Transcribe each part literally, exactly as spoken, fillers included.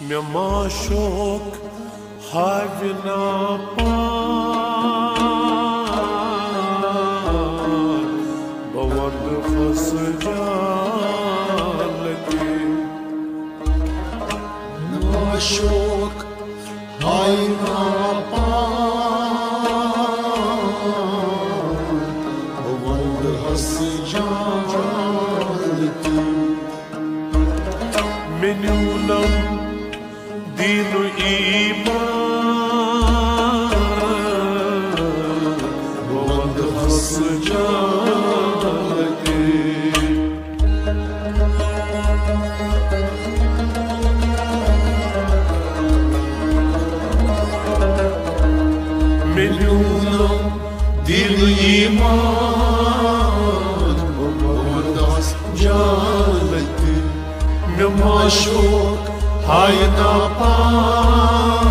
مےٚ ما شوق ہاوِ نا پان، بہٕ وَنہٕ ہس جالتی۔ مےٚ ما شوق ہاوِ نا پان، بہٕ وَنہٕ ہس جالتی۔ مےٚ نیوٗنم دیٖنُ ایٖمان، بہٕ وَنہٕ ہس جالتی۔ مےٚ نیوٗنم دیٖنُ ایٖمان، بہٕ وَنہٕ ہس جالتی۔ مےٚ ما شوق ہاوِ نا پان۔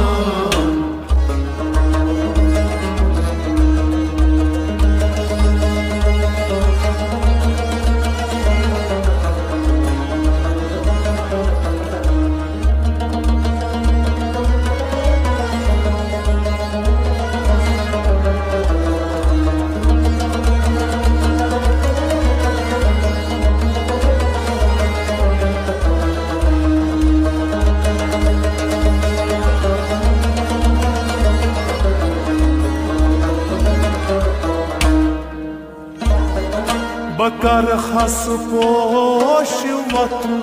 بہٕ کرٕ ہس پوش وۄتلُن،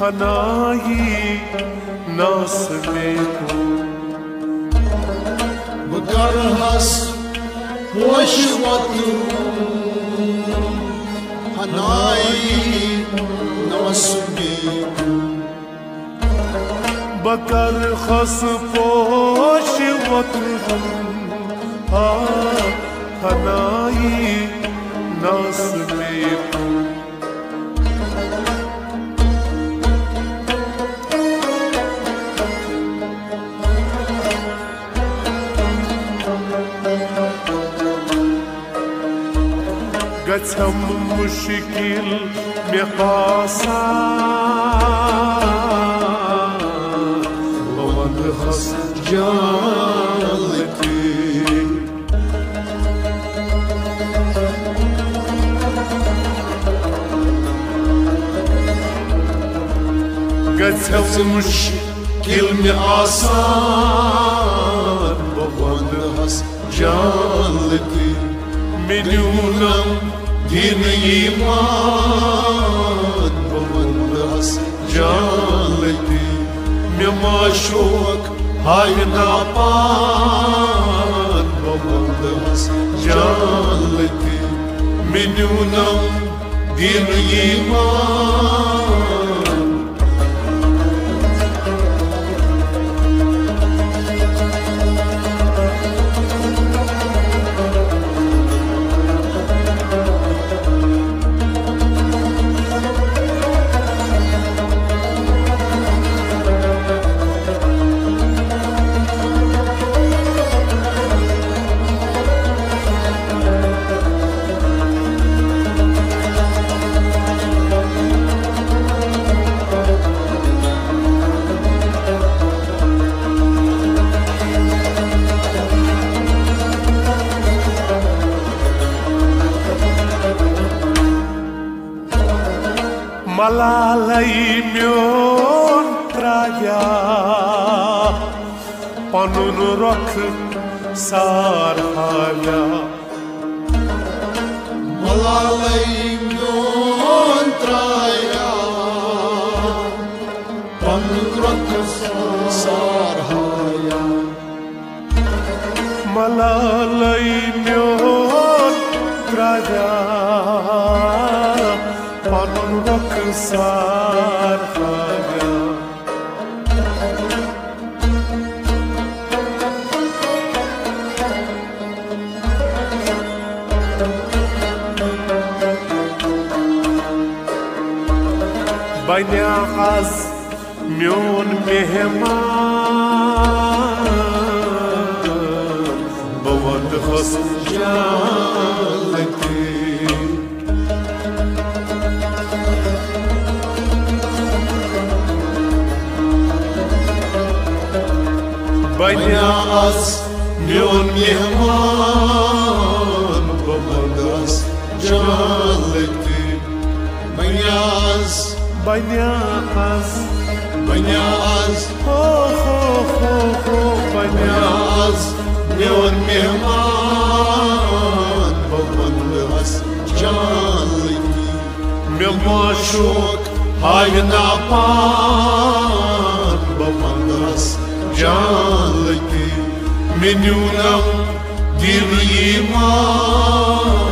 ہنایی ناس مےٚ کُن۔ بہٕ کرٕ ہس پوش وۄتلُن، ہنایی ناس مےٚ کُن۔ بہٕ کرٕ ہس پوش وۄتلُن، آ، ہنایی ناس مےٚ کُن۔ گژھم مشکل مےٚ آسان، بہٕ وَنہٕ ہس جالتی۔ گژھم مشکل مےٚ آسان، بہٕ وَنہٕ ہس جالتی۔ مےٚ نیوٗنم دیٖنُ ایٖمان، بہٕ وَنہٕ ہس جالتی۔ مےٚ ما شوق ہاوِ نا پان، بہٕ وَنہٕ ہس جالتی۔ مےٚ نیوٗنم دیٖنُ ایٖمان۔ ملالے میون تراویا، پنُن رۄخ سار ہاویا۔ ملالے میون تراویا، پنُن رۄخ سار ہاویا۔ ملالے میون تراویا، پنُن رۄخ سار ہاویا۔ بنیا از میون مہمان، بہٕ وَنہٕ ہس جالتی۔ بنیاز میون مہمان، بہٕ ونٛدس جنتہِ۔ بنیاز، بنیاز، بنیاز، ہو، ہو، ہو، ہو، بنیاز میون مہمان، بہٕ ونٛدس جنتہِ۔ مےٚ معشوق ہاوِ نا پان، بہٕ ونٛدس جنتہِ۔ مےٚ نیونم دین ایمان۔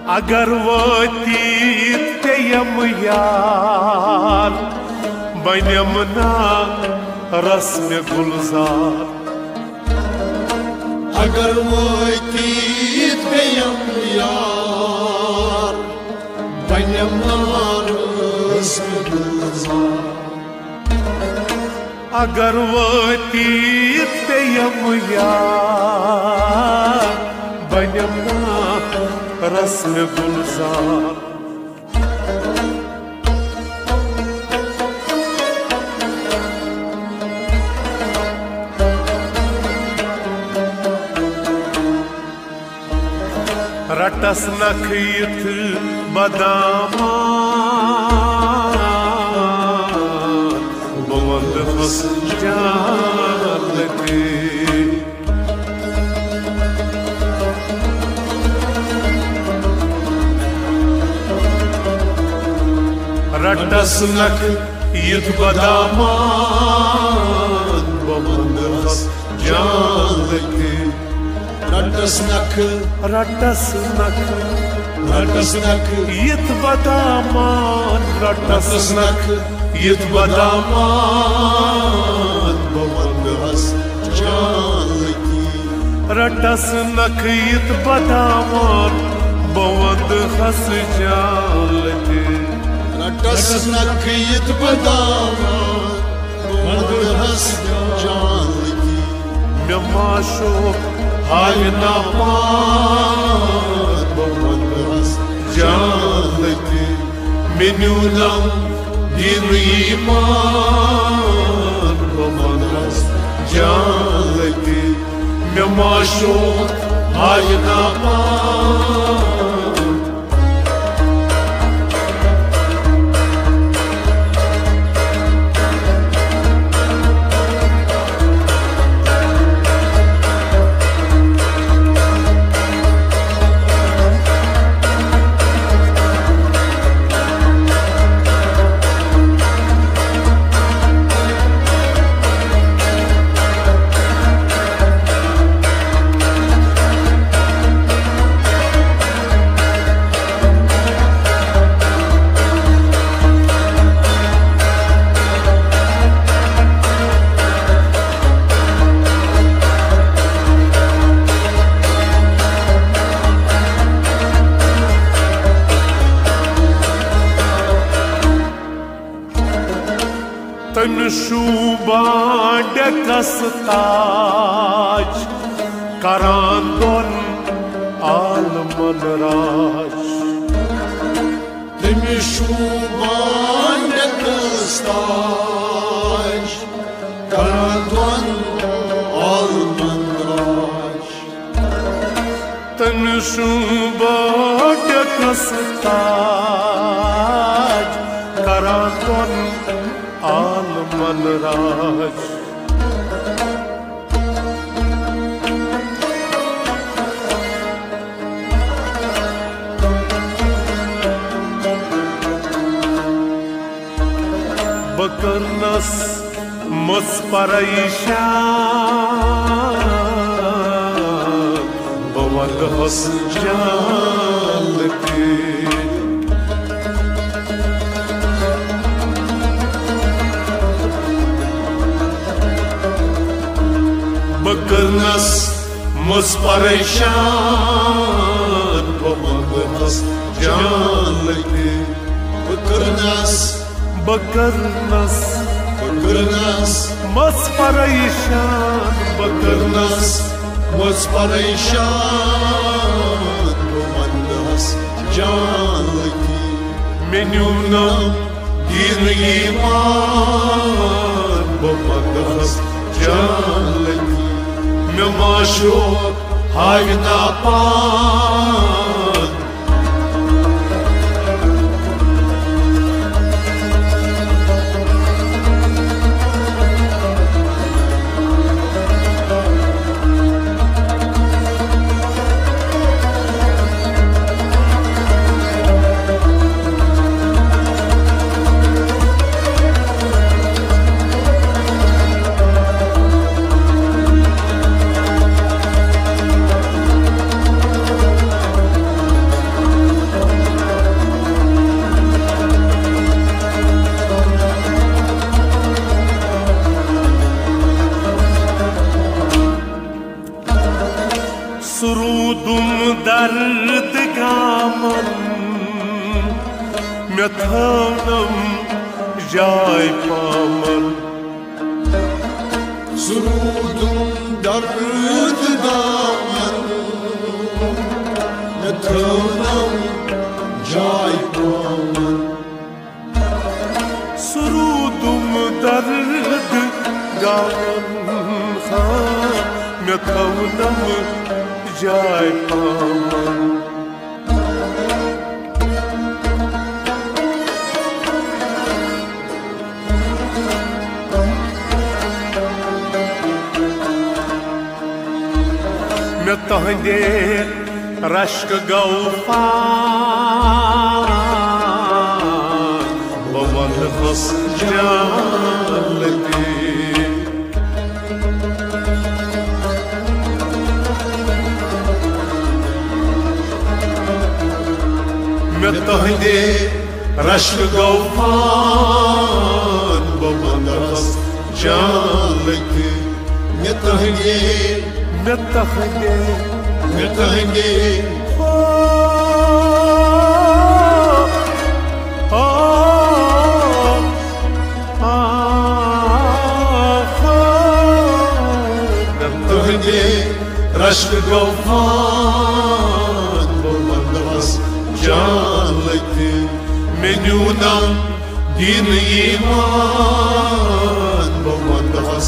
اگر وٲتِتھ پیٚیم یار، بنیم نا رسم گلزار۔ اگر وٲتِتھ پیٚیم یار، بنیم نا رسم گلزار۔ اگر وٲتِتھ پیٚیم یار، بنیم نا رسم گلزار۔ رٹس نکھ یتھ بدامان، بہٕ ونٛدس جنتہِ۔ رٹس نکھ یتھ بدامان، بہٕ ونٛدس جنتہِ۔ رٹس نکھ، رٹس نکھ، رٹس نکھ۔ یتھ بدامان، رٹس رٹس نکھ یتھ بدامان، بہٕ ونٛدس جنتہِ۔ رٹس نکھ یتھ بدامان، بہٕ ونٛدس جنتہِ۔ رٹس نکھ یتھ بدامان، بہٕ ونٛدس جنتہِ۔ مےٚ معشوق ہاوِ نا پان، بہٕ ونٛدس جنتہِ۔ مےٚ نیونم دین ایمان، بہٕ ونٛدس جنتہِ۔ مےٚ معشوق ہاوِ نا پان۔ تٔمِس شوٗبان ڈٮ۪کس تاج، کران دۄن عالمن راج۔ تٔمِس شوٗبان ڈٮ۪کس تاج، کران دۄن عالمن راج۔ تٔمِس شوٗبان ڈٮ۪کس تاج، کران دۄن عالمن راج۔ بہٕ کٔرنَس مٔژ پریشان، بہٕ دۄہس جالتی۔ بہٕ کٔرنس مٔژ پریشان، بہٕ ونٛدس جالتی۔ بہٕ کٔرنس بہٕ کٔرنس بہٕ کٔرنس مٔژ پریشان، بہٕ کٔرنس مٔژ پریشان، بہٕ ونٛدس جالتی۔ مےٚ نیوٗنم دیٖن ایمان، بہٕ ونٛدس جالتی۔ مےٚ معشوق ہاوِ ناپان۔ سُہ روٗدُم درد گامن، مےٚ تھٲونم جاے پامن۔ سُہ روٗدُم درد دامن، مےٚ تھٲونم جاے پامن۔ سُہ روٗدُم درد گامن، ہاں، مےٚ تھٲونم جاے پامن۔ مےٚ تُہنٛدے رشکہٕ گوٚو فان، بہٕ ونٛدس جالتی۔ مےٚ تُہنٛدے رشکہٕ گوٚو فان، بہٕ ونٛدس جالتی۔ مےٚ تُہنٛدے مےٚ تُہنٛدے مےٚ تُہنٛدے۔ آ، آ، آ، آ۔ مےٚ تُہنٛدے رشکہٕ گوٚو فان، بہٕ ونٛدس جالتی۔ مےٚ نیوٗنم دیٖن ایمان، بہٕ ونٛدس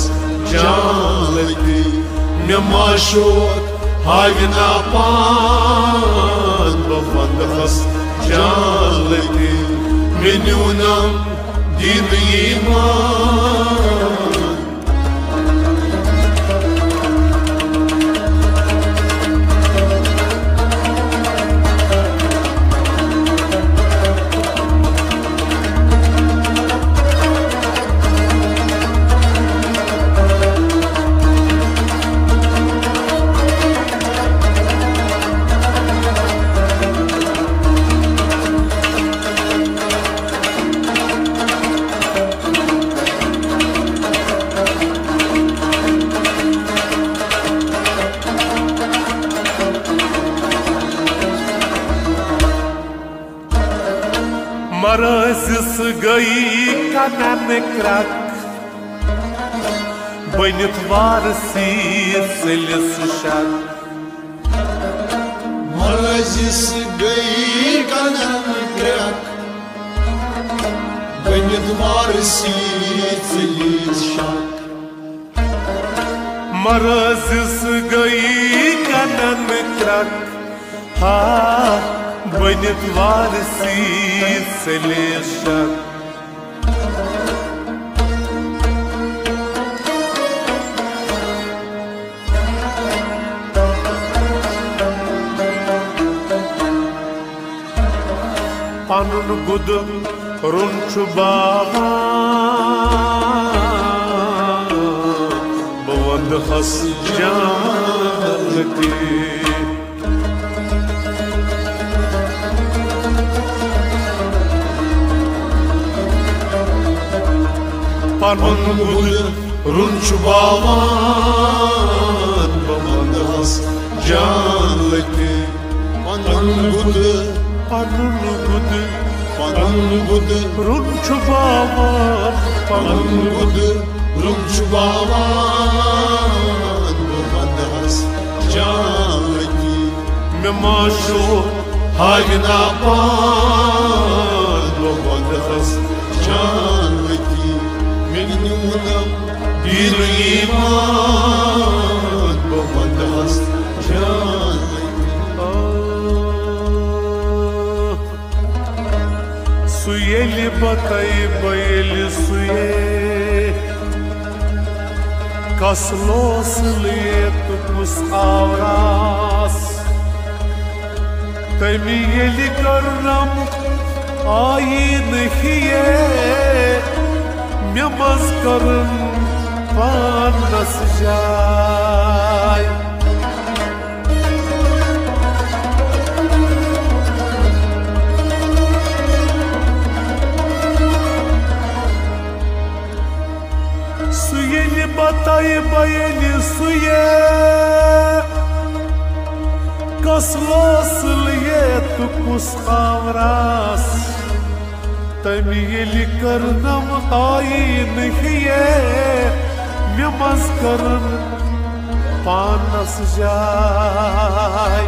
جالتی۔ مےٚ معشوق ہاوِ ناپان، بہٕ ونٛدس جالتی۔ مےٚ نیوٗنم دیٖن ایمان۔ مرٲزِس گٔیہِ کنن کرٛکھ، بٔنِتھ وارسی ژٔلِس شک۔ مرٲزِس گٔیہِ کنن کرٛکھ، بٔنِتھ وارسی ژٔلِس شک۔ مرٲزِس گٔیہِ کنن کرٛکھ، ہا، بٔنِتھ وارسی ژٔلِس شک۔ پنُن گُدُن روٚن چھُ باوان، بہٕ ونٛدٕ ہس جالتی۔ پنُن گُدٕ روٚن چھُ باوان، بہٕ ونٛدٕ ہس جان لٔگۍ۔ پنُن گُدٕ، پنُن گُدٕ، پنُن گُدٕ روٚن چھُ باوان، پنُن گُدٕ روٚن چھُ باوان، بہٕ ونٛدٕ ہس جان لٔگۍ۔ مےٚ ما شوق ہاوِ نا پان، بہٕ ونٛدٕ ہس جان لٔگۍ۔ مےٚ نیوٗنم بیٖرٕ ایمان، بہٕ ونٛدٕ ہس جان لٔگۍ۔ سُہ ییٚلہِ بتاے بہٕ ییٚلہِ سُہ یے، کس لوس لیت کُس آوراس۔ تٔمۍ ییٚلہِ کٔرنم آیی نہٕ ہیے، مےٚ منٛز کٔرٕن پانس جاے۔ سُہ ییٚلہِ بتاے بہٕ ییٚلہِ سُہ یے، کس لوس لیت کُس آوراس۔ تٔمۍ ییٚلہِ کٔرنم آیی نہٕ ہیے، مےٚ منٛز کٔرٕن پانس جاے۔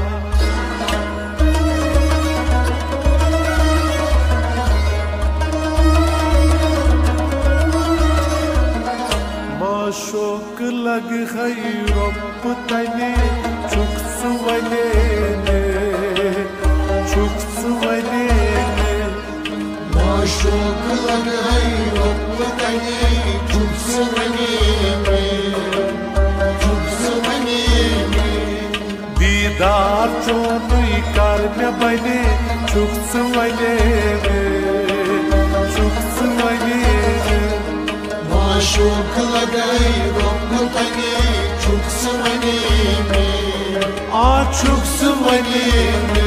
ما شوق لگہٕ ہے رۄپہٕ تنے، چھُکھ ژٕ ونے مےٚ، چھُکھ ژٕ ونے مےٚ۔ ما شوق لگہٕ ہے رۄپہٕ تنے، چھُکھ ژٕ ونے مےٚ، چھُکھ ژٕ ونے مےٚ۔ دیٖدار چونُے کر مےٚ بنے، چھُکھ ژٕ ونے مےٚ، چھُکھ ژٕ ونے مےٚ۔ ما شوق لگہٕ ہے رۄپہٕ تنے، چھُکھ ژٕ ونے مےٚ۔ آ چھُکھ ژٕ ونے مےٚ۔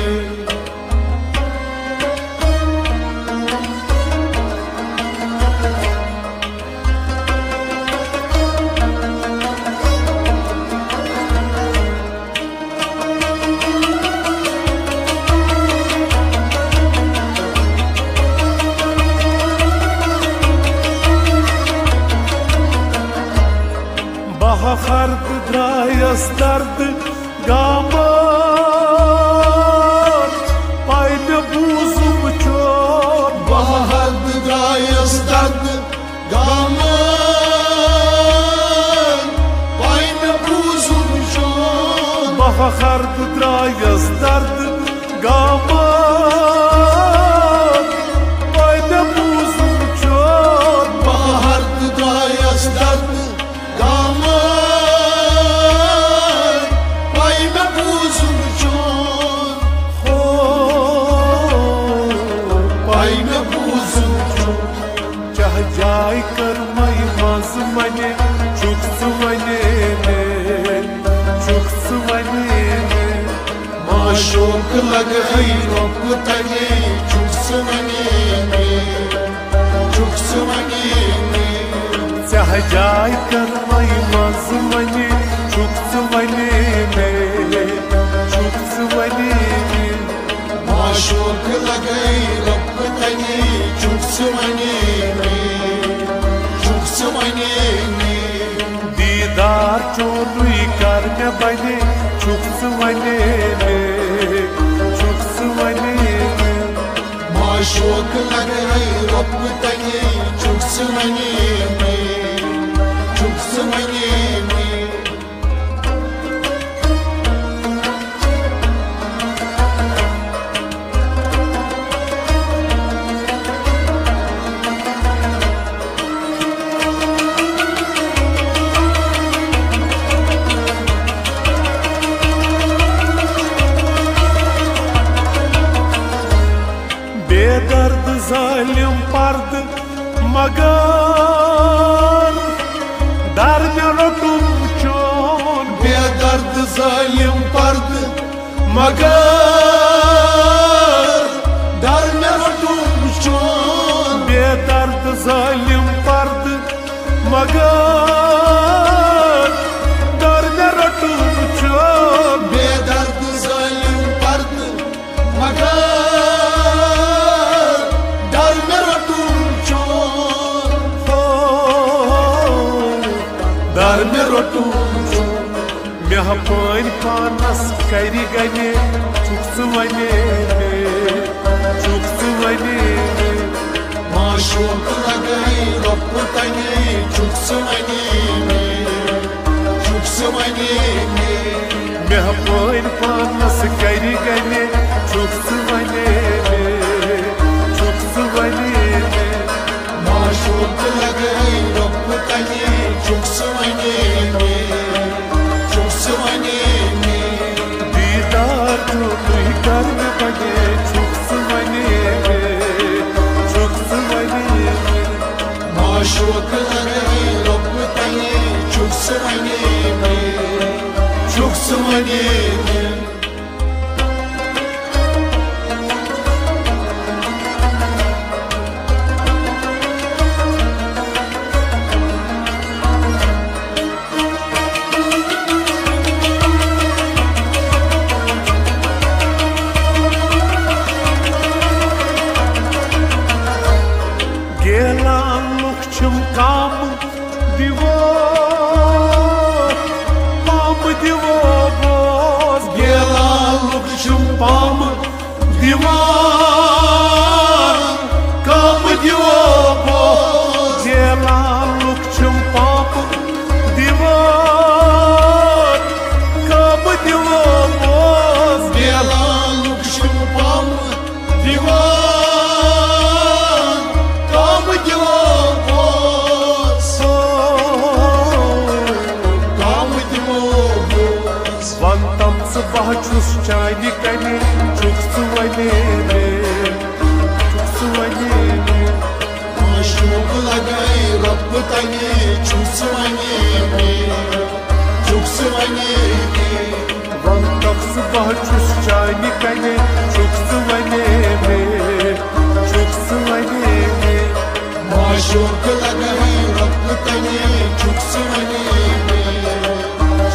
بہٕ ہردٕ درٛایس دردٕ گامہٕ، پاے مےٚ بوٗزُم چون۔ بہٕ ہردٕ درٛایس دردٕ گامہٕ، پاے مےٚ بوٗزُم چون۔ بہٕ ہردٕ درٛایس دردٕ گامہٕ، پاے مےٚ بوٗزُم چون۔ بہٕ ہردٕ درٛایس دردٕ گامہٕ، پاے مےٚ بوٗزُم چون۔ ہو، پاے مےٚ بوٗزُم چون۔ چاہ جاے کٔرمَے منٛز وَنے، چھُکھ ژٕ وَنے مےٚ، چھُکھ ژٕ وَنے مےٚ۔ ما شوق لگہٕ ہے رۄپہٕ تنے، چھُکھ ژٕ وَنے مےٚ، چھُکھ ژٕ وَنے مےٚ۔ چاہ جاے کٔرمَے منٛز وَنے، چھُکھ ژٕ وَنے مےٚ، چھُکھ ژٕ وَنے مےٚ۔ ما شوق لگہٕ ہے رۄپہٕ تنے، چھُکھ ژٕ وَنے مےٚ، چھُکھ ژٕ وَنے مےٚ۔ دیٖدار چونُے کر مےٚ بنے، چھُکھ ژٕ وَنے مےٚ، چھُکھ ژٕ وَنے مےٚ۔ ما شوق لگہٕ ہے رۄپہٕ تنے، چھُکھ ژٕ وَنے مےٚ، چھُکھ ژٕ وَنے مےٚ۔ بے درد ظالم پردٕ مگر در مےٚ روٚٹُم چون۔ بے درد ظالم پردٕ مگر در مےٚ روٚٹُم چون۔ بے درد ظالم پردٕ در مےٚ روٚٹُم چھُ، مہربٲنۍ پانس کرِ گنے، چھُکھ ژٕ ونے مےٚ، چھُکھ ژٕ ونے مےٚ۔ معشوق لگے رۄپہٕ تنے، چھُکھ ژٕ ونے مےٚ، چھُکھ ژٕ ونے مےٚ۔ مہربٲنۍ پانس کرِ گنے، چھُکھ ژٕ ونے مےٚ، چھُکھ ژٕ ونے مےٚ۔ معشوق لگے رۄپہٕ تنے، چھُکھ ژٕ ونے مےٚ، چھُکھ ژٕ ونے مےٚ۔ دیدار چھُ تُہۍ کر مےٚ بنے، چھُکھ ژٕ ونے مےٚ، چھُکھ ژٕ ونے مےٚ۔ معشوق لگے رۄپہٕ تنے، چھُکھ ژٕ ونے مےٚ، چھُکھ ژٕ ونے مےٚ۔ گیلان لُکھ چھِم کامہٕ دِوان، پامہٕ دِوان بوز۔ گیلان لُکھ چھِم پامہٕ دِوان، کامہٕ دِوان بوز۔ گیلان لُکھ چھِم پامہٕ دِوان، کامہٕ دِوان بوز۔ گیلان لُکھ چھِم پامہٕ دِوان، کامہٕ دِوان بوز۔ کامہٕ دِوان بوز۔ وَن تَم ژٕ بہٕ چھُس چانہِ کَنہِ، چھُکھ ژٕ وَنے مےٚ، چھُکھ ژٕ وَنے مےٚ۔ معشوق لگے رۄپہٕ تنے، چھُکھ ژٕ وَنے مےٚ، چھُکھ ژٕ وَنے مےٚ۔ وَن تَم ژٕ بہٕ چھُس چانہِ کَنہِ، چھُکھ ژٕ وَنے مےٚ، چھُکھ ژٕ وَنے مےٚ۔ معشوق لگے رۄپہٕ تنے، چھُکھ ژٕ وَنے مےٚ،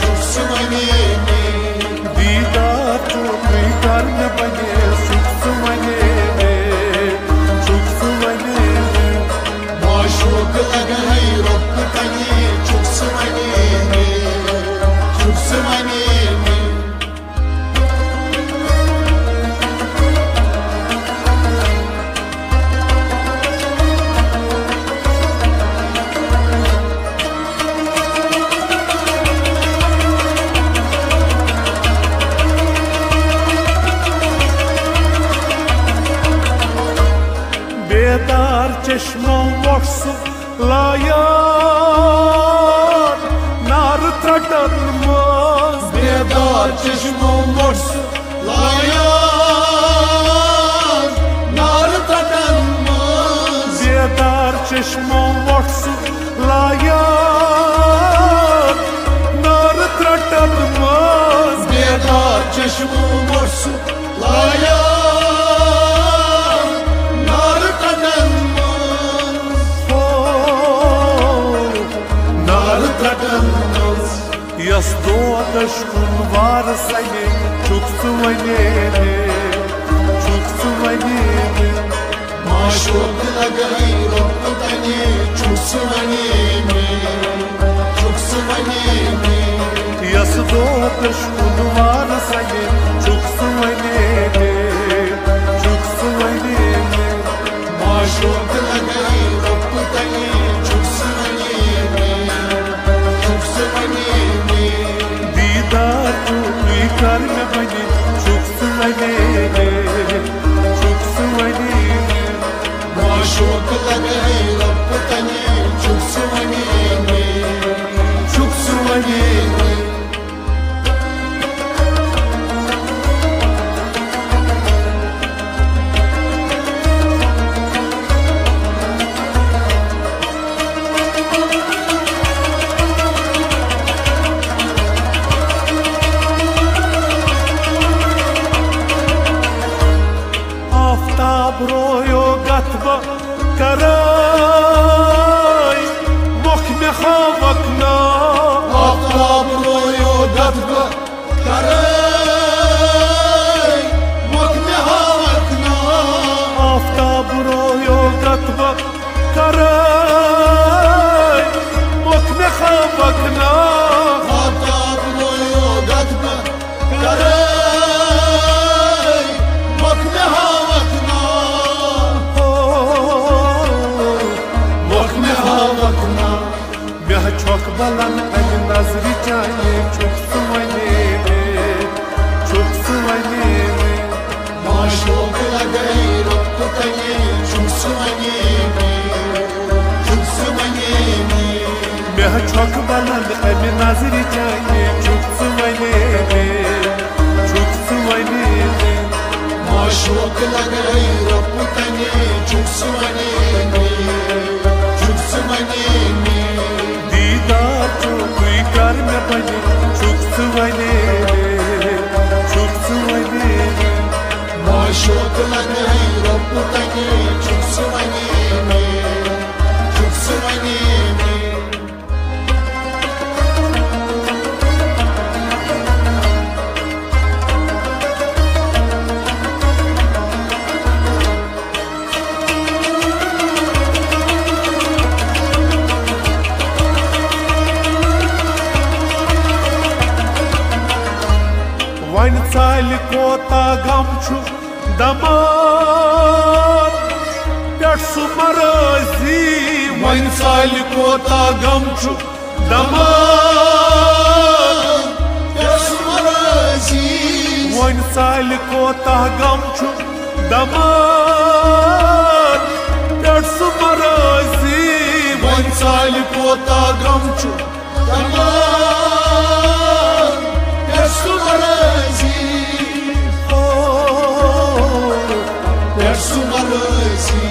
چھُکھ ژٕ وَنے مےٚ۔ دیدار چھُ تُہۍ کر مےٚ بنے، چھُکھ ژٕ وَنے مےٚ، چھُکھ ژٕ وَنے مےٚ۔ معشوق لگے رۄپہٕ تنے، چھُکھ ژٕ وَنے مےٚ، چھُکھ ژٕ وَنے مےٚ۔ بیدار چشمو وۄٹھ سُہ لایان نارٕ ترٛٹن منٛز۔ بیدار چشمو وۄٹھ سُہ لایان نارٕ ترٛٹن منٛز۔ بیدار چشمو وۄٹھ سُہ لایان نارٕ ترٛٹن منٛز۔ بیدار چشمو وۄٹھ سُہ لایان نارٕ ترٛٹن منٛز۔ ہو، نارٕ ترٛٹن منٛز۔ یۄس دودش کُن وارٕ سَنہِ، چھُکھ ژٕ وَنے مےٚ، چھُکھ ژٕ وَنے مےٚ۔ معشوق لگے رۄپہٕ تنے، چھُکھ ژٕ وَنے مےٚ، چھُکھ ژٕ وَنے مےٚ۔ یۄس دودش کُن وارٕ سَنہِ، چھُکھ ژٕ وَنے مےٚ، چھُکھ ژٕ وَنے مےٚ۔ معشوق لگے رۄپہٕ تنے، چھُکھ ژٕ وَنے مےٚ، چھُکھ ژٕ وَنے مےٚ۔ دیدار چھُ تُہۍ کر مےٚ بنے، چھُکھ ژٕ وَنے مےٚ، چھُکھ ژٕ وَنے مےٚ۔ معشوق لگے رۄپہٕ تنے، چھُکھ ژٕ وَنے مےٚ، چھُکھ ژٕ وَنے مےٚ۔ بلن امہِ نظرِ چانہِ چھُکھ ژٕ ونے مےٚ، چھُکھ ژٕ ونے مےٚ۔ معشوق لگے رب تنے چھُکھ ژٕ ونے مےٚ، چھُکھ ژٕ ونے مےٚ۔ مےٚ چھۄکھ بلن امہِ نظرِ چانہِ چھُکھ ژٕ ونے مےٚ، چھُکھ ژٕ ونے مےٚ۔ معشوق لگے رب تنے چھُکھ ژٕ ونے مےٚ، چھُکھ ژٕ ونے مےٚ۔ دیٖدار چھُکھ تُہۍ کر مےٚ بنہِ، چھُکھ ژٕ ونے مےٚ، چھُکھ ژٕ ونے مےٚ۔ معشوق لگے رب تنے چھُکھ ژٕ ونے مےٚ، چھُکھ ژٕ ونے مےٚ۔ وۄنۍ ژالہِ کوتاہ غم چھُ دمار پٮ۪ٹھ سُہ مرٲضی۔ وۄنۍ ژالہِ کوتاہ غم چھُ دمار پٮ۪ٹھ سُہ مرٲضی۔ وۄنۍ ژالہِ کوتاہ غم چھُ دمار پٮ۪ٹھ سُہ مرٲضی۔ وۄنۍ ژالہِ کوتاہ غم چھُ دمار پٮ۪ٹھ سُہ مرٲضی۔ او، پٮ۪ٹھ سُہ مرٲضی۔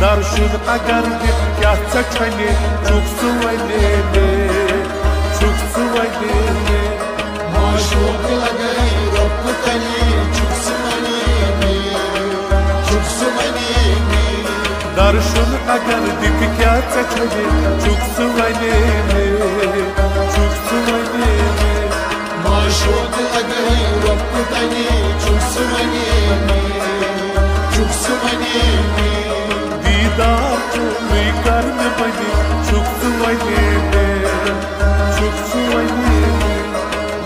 درشُن اگر دِکھ کیٛاہ ژےٚ چھۄنہِ، چھُکھ ژٕ ونے مےٚ، چھُکھ ژٕ ونے مےٚ۔ معشوق لگے رب تنے چھُکھ ژٕ ونے مےٚ، چھُکھ ژٕ ونے مےٚ۔ درشُن اگر دِکھ کیٛاہ ژےٚ چھۄنہِ، چھُکھ ژٕ ونے مےٚ، چھُکھ ژٕ ونے مےٚ۔ معشوق لگے رب تنے چھُکھ ژٕ ونے مےٚ، چھُکھ ژٕ ونے مےٚ۔ دیٖدار چھُ نُے کر مےٚ وۄنۍ، چھُکھ ژٕ ونے مےٚ، چھُکھ ژٕ ونے مےٚ۔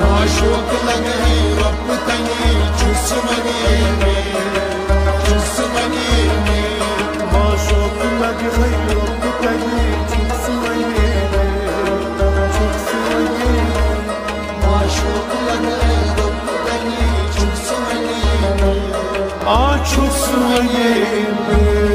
معشوق لگے رب تنے چھُکھ ژٕ ونے مےٚ، چھُکھ ژٕ ونے مےٚ۔ معشوق لگے رب تنے چھُکھ ژٕ ونے مےٚ، چھُکھ ژٕ ونے مےٚ۔ معشوق لگے رب تنے چھُکھ ژٕ ونے مےٚ۔ آ، چھُکھ ژٕ ونے مےٚ۔